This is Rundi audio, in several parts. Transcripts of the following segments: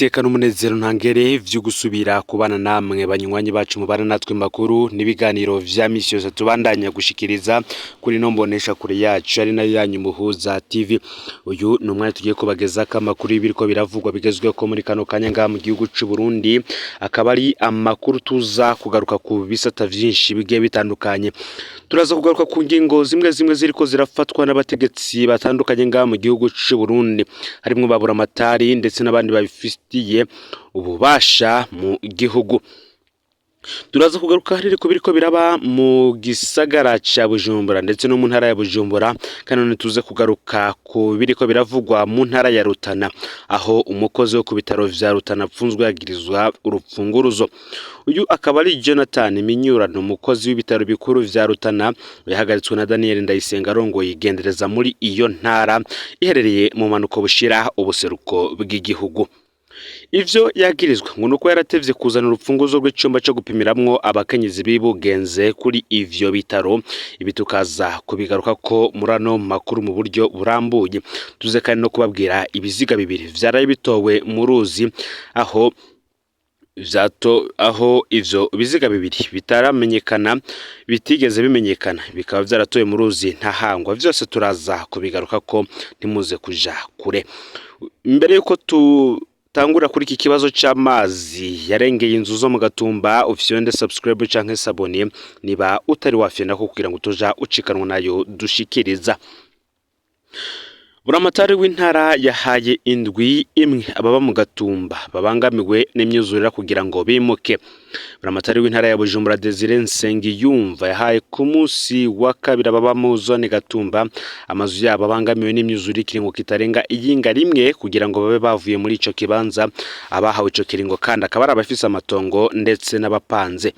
Niteka n'umunezero ntangere vyo gusubira kubana namwe banywanyi bacu mubana natwe makuru n'ibiganiro vya misi yose tubandanya gushikiriza kuri no mbonesha kure yacu ari nayo yanyu Muhuza TV. Uyu ni umwanya tugiye kubagezako amakuru y'ibiriko biravugwa bigezweho muri kano kanya ngaha mu gihugu c'u Burundi, akaba ari amakuru tuza kugaruka ku bisata vyinshi bigiye bitandukanye. Turaza kugaruka ku ngingo zimwe zimwe ziriko zirafatwa n'abategetsi batandukanye ngaha mu gihugu c'u Burundi, harimwo ba buramatari ndetse n'abandi babifitiye ububasha mu gihugu. Turaza kugaruka rero ku biriko biraba mu gisagara ca Bujumbura ndetse no mu ntara ya Bujumbura, kandi none tuze kugaruka ku biriko biravugwa mu ntara ya Rutana, aho umukozi wo ku bitaro vya Rutana apfunzwe yagirizwa urupfunguruzo. Uyu akaba ari Jonathan Minyurano, umukozi w'ibitaro bikuru vya Rutana, yahagaritswe na Daniel Ndayisenga arongoye igendereza muri iyo ntara iherereye mu manuko bushira ubuseruko bw'igihugu. Ivyo yagirizwa ngo nuko yaratevye kuzana urupfunguzo rw'icumba co gupimiramwo abakenyezi bibugenze kuri ivyo bitaro. Ibi tukaza kubigarukako muri ano makuru mu buryo burambuye. Tuze kandi no kubabwira ibiziga bibiri vyaraye bitowe mu ruzi, aho vyato aho ivyo biziga bibiri bitaramenyekana, bitigeze bimenyekana, bikaba vyaratowe mu ruzi Ntahangwa. Vyose turaza kubigarukako, ntimuze kuja kure. Mbere yuko tutangura kuri iki kibazo c'amazi yarengeye inzu zo mu Gatumba, ufyonde subscribe canke s'abonner niba utari wafyondako, kugira ngo utoja ucikanwa nayo dushikiriza. Buramatari w'intara yahaye indwi imwe ababa mu Gatumba babangamiwe n'imyuzurira kugira ngo bimuke. Buramatari w'intara ya Bujumbura, Desire Nsengiyumva, yahaye ku munsi wa kabiri ababa mu zone Gatumba amazu yabo abangamiwe n'imyuzure ikiringo kitarenga iyinga rimwe kugira ngo babe bavuye muri ico kibanza. Abahawe ico kiringo kandi akaba ari abafise amatongo ndetse n'abapanze.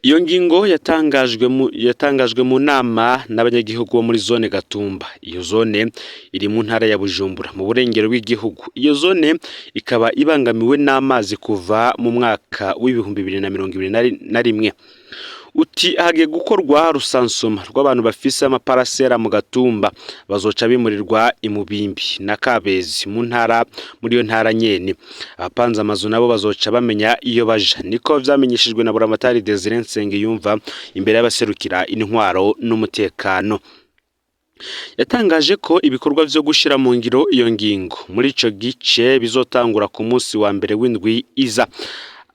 Iyo ngingo yatangajwe mu nama n'abanyagihugu bo muri zone Gatumba. Iyo zone iri mu ntara ya Bujumbura, mu burengero bw'igihugu. Iyo zone ikaba ibangamiwe n'amazi kuva mu mwaka w'2021. Uti hagiye gukorwa recensement rw'abantu bafise amaparasera mu Gatumba, bazoca bimurirwa imubimbi na Kabezi mu ntara, muri iyo ntara nyene. Abapanze amazu nabo bazoca bamenya iyo baja. Niko vyamenyeshejwe na Buramatari Desire Nsengiyumva imbere y'abaserukira intwaro n'umutekano. Yatangaje ko ibikorwa vyo gushira mu ngiro iyo ngingo muri ico gice bizotangura ku munsi wa mbere w'indwi iza.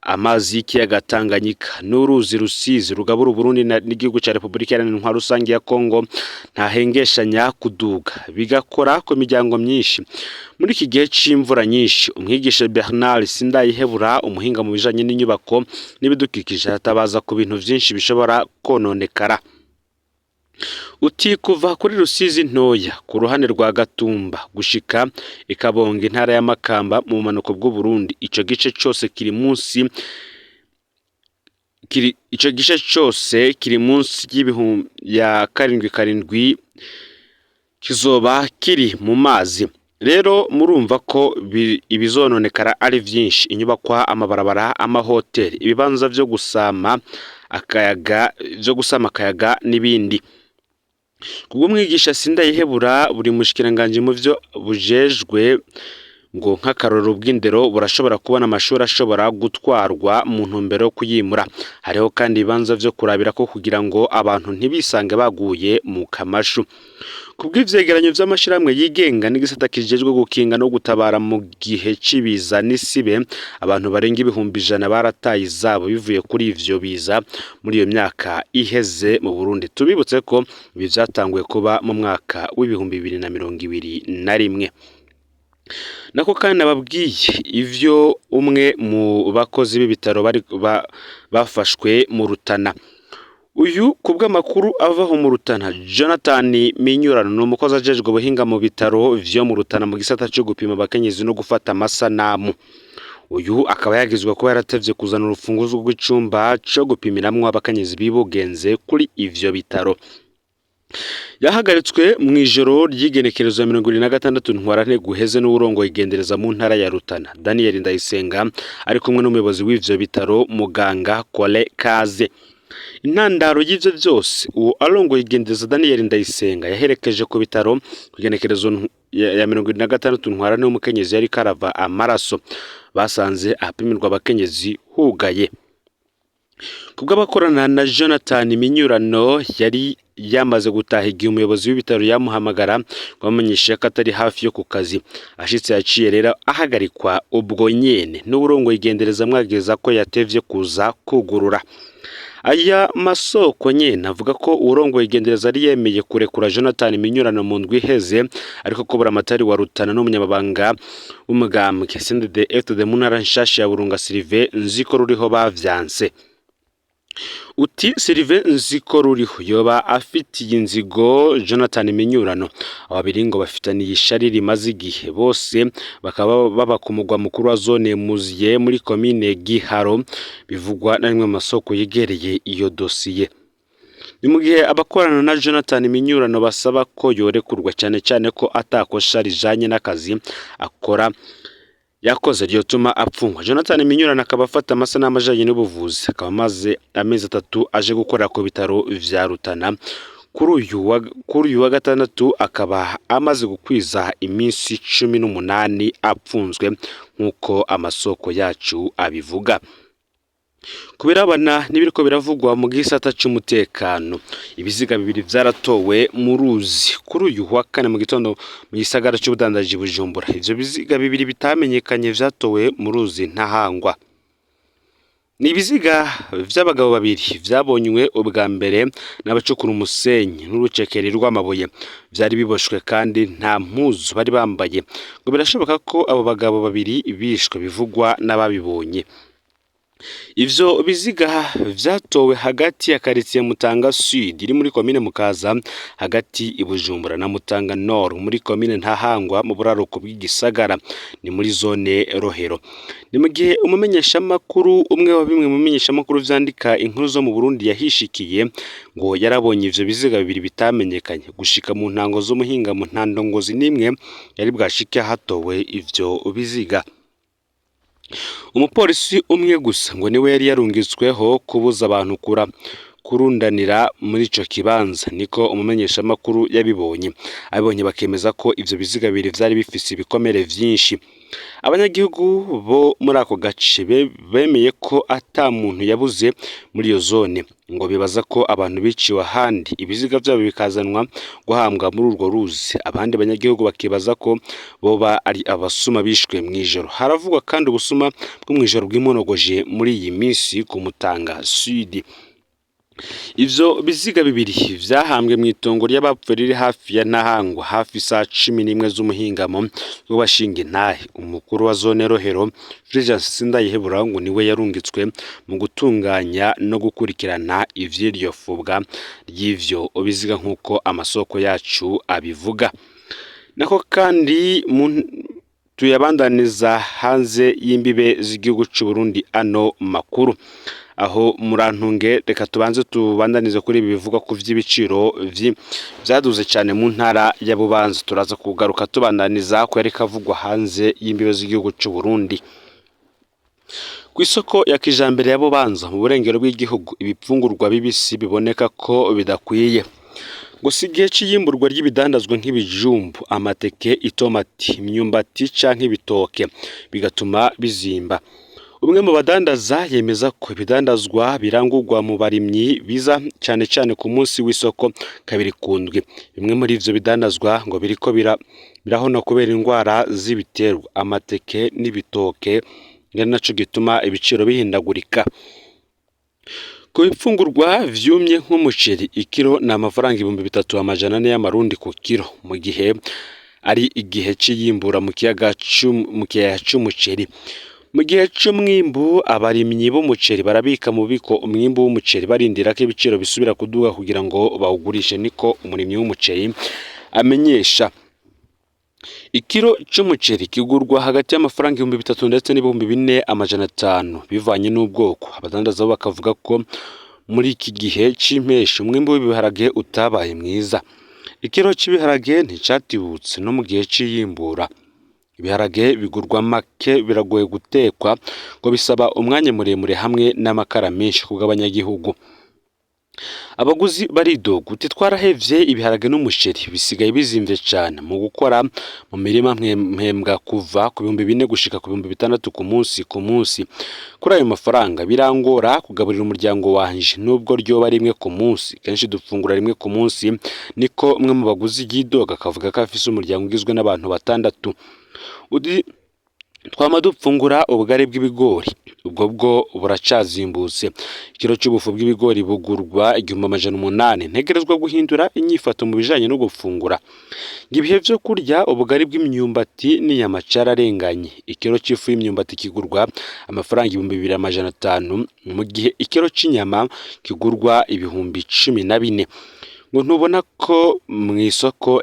Amazi y'ikiyaga Tanganyika n'uruzi Rusizi rugabura Uburundi n'igihugu ca Repubulika Iharanira Intwaro Rusange ya Kongo ntahengeshanya kuduga, bigakora ku miryango myinshi muri iki gihe c'imvura nyinshi. Umwigisha Bernard Sindayihebura, umuhinga mu bijanye n'inyubako n'ibidukikije, aratabaza ku bintu vyinshi bishobora kononekara. Uti kuva kuri Rusizi ntoya ku ruhande rwa Gatumba gushika ikabonga, intara ya Makamba, mu bumanuko bw'Uburundi, ico gice cose kiri munsi y'ibihumbi ya karindwi karindwi kizoba kiri mu mazi. Rero murumva ko ibizononekara ari vyinshi: inyubakwa, amabarabara, amahoteli, ibibanza vyo gusama akayaga n'ibindi. Kubw'umwigisha Sindayihebura, buri mushikiranganji mu vyo bujejwe, ngo nk'akarorero bw'indero, burashobora kubona amashuri ashobora gutwarwa mu ntumbero yo kuyimura. Hariho kandi ibibanza vyo kurabirako kugira ngo abantu ntibisange baguye mu kamashu. Kubw'ivyegeranyo vy'amashirahamwe yigenga n'igisata kijejwe gukinga no gutabara mu gihe c'ibiza n'isibe, abantu barenga 100,000 barataye izabo bivuye kuri ivyo biza muri iyo myaka iheze mu Burundi. Tubibutse ko ibi vyatanguye kuba mu mwaka w'2021. Nako kandi nababwiye ivyo umwe mu bakozi b'ibitaro bari bafashwe mu Rutana. Uyu, kubw'amakuru avaho mu Rutana, Jonathan Minyurano, ni umukozi ajejwe ubuhinga mu bitaro vyo mu Rutana mu gisata co gupima abakenyezi no gufata amasanamu. Uyu akaba yagizwe kuba yaratevye kuzana urufunguzo rw'icumba co gupimiramwo abakenyezi bibugenze kuri ivyo bitaro. Yahagaritswe mw'ijoro ry'igenekerezo ya 26 Ntwarante guheze n'uwurongoye igendereza mu ntara ya Rutana, Daniel Ndayisenga, ari kumwe n'umuyobozi w'ivyo bitaro, muganga Kole Kaze. Intandaro y'ivyo vyose, uwo arongoye igendereza Daniel Ndayisenga yaherekeje ku bitaro kw'igenekerezo ya 26 Ntwarante w'umukenyezi yariko arava amaraso, basanze ahapimirwa abakenyezi hugaye. Kubw'abakorana na Jonathan Minyurano, yari yamaze gutaha igihe umuyobozi w'ibitaro yamuhamagara ngo amumenyeshe ko atari hafi yo ku kazi. Ashitse yaciye rero ahagarikwa ubwo nyene n'uwurongoye igendereza amwagiriza ko yatevye kuza kugurura. Aya masoko nyene avuga ko uwurongoye igendereza yari yemeye kurekura Jonathan Minyurano mu ndwi iheze, ariko ko Buramatari wa Rutana n'umunyamabanga w'umugambwe CNDD-FDD mu ntara nshasha ya Burunga Sylvain Nzikoruriho bavyanse. Uti Sylvain Nzikoruriho yoba afitiye inzigo Jonathan Minyurano. Abo babiri ngo bafitaniye ishari rimaze igihe, bose bakaba baba ku mugwa mukuru wa zone Muziye muri komine Giharo, bivugwa na rimwe mu masoko yegereye iyo dosiye. Ni mu gihe abakorana na Jonathan Minyurano basaba ko yorekurwa, cyane cyane ko atakosha rijanye n'akazi akora yakoze ryotuma apfungwa. Jonathan Minyurano akaba afata amasanamu ajanye n'ubuvuzi, akaba amaze amezi 3 aje gukora ku bitaro vya Rutana. Kuri uyu wa gatandatu akaba amaze gukwiza iminsi 18 apfunzwe nk'uko amasoko yacu abivuga. Ku birabana n'ibiriko biravugwa mu gisata c'umutekano, ibiziga bibiri vyaratowe mu ruzi kuri uyu wa kane mu gitondo mu gisagara c'ubudandaji Bujumbura. Ivyo biziga bibiri bitamenyekanye vyatowe mu ruzi Ntahangwa. Ni ibiziga vy'abagabo babiri vyabonywe ubwa mbere n'abacukura umusenyi n'urucekeri rw'amabuye. Vyari biboshwe kandi nta mpuzu bari bambaye. Ngo birashoboka ko abo bagabo babiri bishwe, bivugwa n'ababibonye. Ivyo biziga vyatowe hagati ya quartier Mutanga Sud iri muri komine Mukaza hagati i Bujumbura na Mutanga Nord muri komine Ntahangwa mu buraruko bw'igisagara, ni muri zone Rohero. Ni mu gihe umumenyeshamakuru umwe wa bimwe mu bimenyeshamakuru vyandika inkuru zo mu Burundi yahishikiye, ngo yarabonye ivyo biziga bibiri bitamenyekanye. Gushika mu ntango z'umuhingamo nta ndongozi n'imwe yari bwashike hatowe ivyo biziga. Umupolisi umwe gusa ngo niwe yari yarungitsweho kubuza abantu kurundanira muri ico kibanza, niko umumenyeshamakuru yabibonye. Abibonye bakemeza ko ivyo biziga bibiri vyari bifise ibikomere vyinshi. Abanyagihugu bo muri ako gace bemeye ko ata muntu yabuze muri iyo zone, ngo bibaza ko abantu biciwe ahandi ibiziga vyabo bikazanwa guhambwa muri urwo ruzi. Abandi banyagihugu bakibaza ko boba ari abasuma bishwe mw'ijoro. Haravugwa kandi ubusuma bwo mw'ijoro bwimonogoje muri iyi minsi ku Mutanga Sud. Ivyo biziga bibiri vyahambwe mw'itongo ry'abapfuye riri hafi ya Ntahangwa hafi saa 11 z'umuhingamo w'abashinga intahe. Umukuru wa zone Rohero Fulgence Sindayihebura ngo niwe yarungitswe mu gutunganya no gukurikirana ivy'iryo fubwa ry'ivyo biziga nk'uko amasoko yacu abivuga. Nako kandi tuyabandaniza hanze y'imbibe z'igihugu c'u Burundi ano makuru. Aho murantunge, reka tubanze tubandanize kuri ibi bivugwa ku vy'ibiciro vyaduze cane mu ntara ya Bubanza. Turaza kugaruka tubandaniza ku yariko avugwa hanze y'imbibe z'igihugu c'u Burundi. Kw'isoko ya kijambere ya Bubanza mu burengero bw'igihugu, ibifungurwa bibisi biboneka ko bidakwiye. Gusa igihe c'iyimburwa ry'ibidandazwa nk'ibijumbu, amateke, itomati, imyumbati canke ibitoke bigatuma bizimba. Umwe mu badandaza yemeza ko ibidandazwa birangurwa mu barimyi biza cane cane ku munsi w'isoko kabiri ku ndwi. Bimwe muri ivyo bidandazwa ngo biriko birahona kubera indwara z'ibiterwa, amateke n'ibitoke, ari naco gituma ibiciro bihindagurika. Ku bifungurwa vyumye nk'umuceri, ikiro ni amafaranga 3400 y'amarundi ku kiro, mu gihe ari igihe c'iyimbura mu kiyaya c'umuceri. Mu gihe c'umwimbu, abarimyi b'umuceri barabika mu bubiko umwimbu w'umuceri barindira ko ibiciro bisubira kuduga kugira ngo bawugurishe, niko umurimyi w'umuceri amenyesha. Ikiro c'umuceri kigurwa hagati y'amafaranga 3000 ndetse n'4500 bivanye n'ubwoko. Abadandaza bo bakavuga ko muri iki gihe c'impeshi umwimbu w'ibiharage utabaye mwiza. Ikiro c'ibiharage nticatibutse no mu gihe c'iyimbura. Ibiharage bigurwa make, biragoye gutekwa, ngo bisaba umwanya muremure hamwe n'amakara menshi kubw'abanyagihugu. Abaguzi baridoga uti twarahevye ibiharage n'umuceri bisigaye bizimvye cane mu gukora mu mirima mpembwa kuva ku 4000 gushika ku 6000 ku munsi ku munsi. Kuri ayo mafaranga birangora kugaburira umuryango wanje nubwo ryoba rimwe ku munsi, kenshi dufungura rimwe ku munsi, niko umwe mu baguzi yidoga akavuga ko afise umuryango ugizwe n'abantu batandatu. Uti twama dupfungura ubugari bw'ibigori, ubwo bwo buracazimbutse. Ikiro c'ubufu bw'ibigori bugurwa 1800. Ntegerezwa guhindura inyifato mu bijanye no gufungura. Ngo ibihe vyo kurya ubugari bw'imyumbati n'inyama cararenganye. Ikiro c'ifu y'imyumbati kigurwa amafaranga 2500, mu gihe ikiro c'inyama kigurwa 14,000. Ngo ntubona ko mw'isoko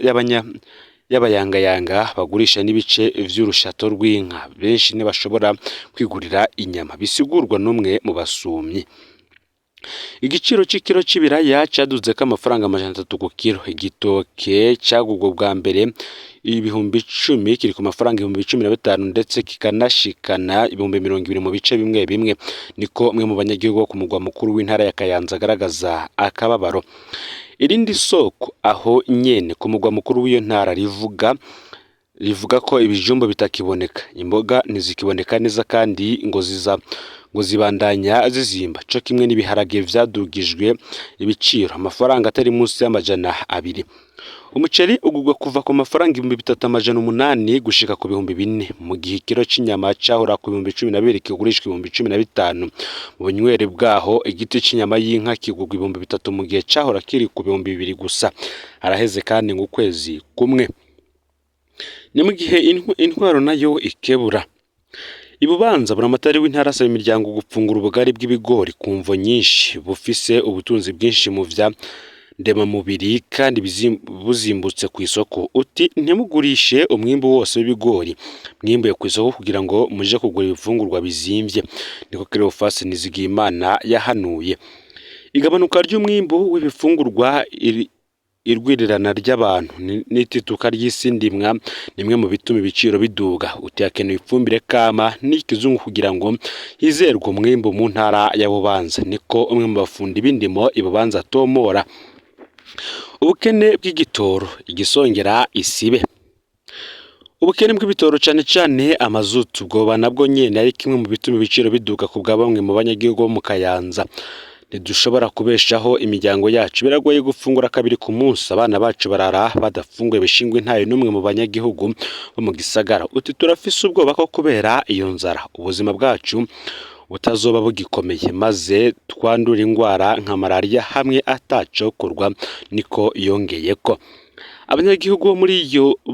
y'abayangayanga bagurisha n'ibice vy'urushato rw'inka, benshi ntibashobora kwigurira inyama, bisigurwa n'umwe mu basumyi. Igiciro c'ikiro c'ibiraya caduzeko amafaranga 300 ku kiro. Igitoke cagurwa bwa mbere 10,000 kiri ku mafaranga 15,000 ndetse kikanashikana 20,000 mu bice bimwe bimwe, niko umwe mu banyagihugu bo ku mugwa mukuru w'intara ya Kayanza agaragaza akababaro. Irindi soko aho nyene ku mugwa mukuru w'iyo ntara rivuga ko ibijumbu bitakiboneka, imboga ntizikiboneka neza kandi ngo ziza ngo zibandanya zizimba, co kimwe n'ibiharage vyadugijwe ibiciro amafaranga atari munsi y'200. Umuceri ugurwa kuva ku mafaranga 3800 gushika ku 4000, mu gihe ikiro c'inyama cahora ku 12,000 kigurishwa 15,000. Mu bunywere bwaho igiti c'inyama y'inka kigurwa 3000 mu gihe cahora kiri ku 2000 gusa. Haraheze kandi ngo ukwezi kumwe. Ni mu gihe intwaro nayo ikebura. Ibubanza buramatari w'intara asaba imiryango gupfungura ubugari bw'ibigori ku mvo nyinshi, bufise ubutunzi bwinshi mu vya ndemamubiri kandi buzimbutse ku isoko. Uti ntimugurishe umwimbu wose w'ibigori mwimbuye ku isoko kugira ngo muje kugura ibifungurwa bizimvye, niko Cleophas Nizigiyimana yahanuye. Igabanuka ry'umwimbu w'ibifungurwa, irwirirana ry'abantu n'itituka ry'isi ndimwa nimwe mu bituma ibiciro biduga. Uti hakenewe ifumbire kama n'ikizungu kugira ngo hizerwe umwimbu mu ntara ya Bubanza, niko umwe mu bafundi b'indimo i Bubanza atomora. Ubukene bw'igitoro igisongera isibe. Ubukene bw'ibitoro cane cane amazutu bwoba nabwo nyene ari kimwe mu bituma ibiciro biduga ku bwa bamwe mu banyagihugu bo mu Kayanza. Ntidushobora kubeshaho imiryango yacu, biragoye gufungura kabiri ku munsi, abana bacu barara badafunguye, bishingwe ntayo n'umwe mu banyagihugu bo mu gisagara. Uti turafise ubwoba ko kubera iyo nzara ubuzima bwacu butazoba bugikomeye, maze twandura ingwara nka malariya hamwe atacokorwa, niko yongeyeko. Abanyagihugu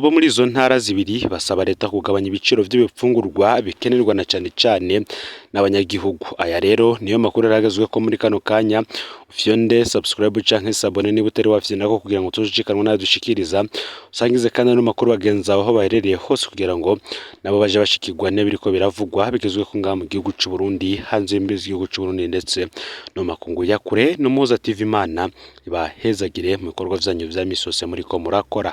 bo muri izo ntara zibiri basaba leta kugabanya ibiciro vy'ibifungurwa bikenerwa na cane cane n'abanyagihugu. Aya rero niyo makuru yaragezweko muri kano kanya. Ufyonde subscribe canke s'abonner niba utari wafyondako kugira ngo tuzocishikanwe n'ayo dushikiriza, usangize kandi ano makuru bagenzi bawe aho baherereye hose kugira ngo nabo baje bashikirwa n'ibiriko biravugwa bigezweko ngaha mu gihugu c'u Burundi, hanze y'imbibi z'igihugu c'u Burundi ndetse no mu makungu ya kure. N'Umuhuza TV, Imana ibahezagire mu bikorwa vyanyu vya misi yose muriko murakora.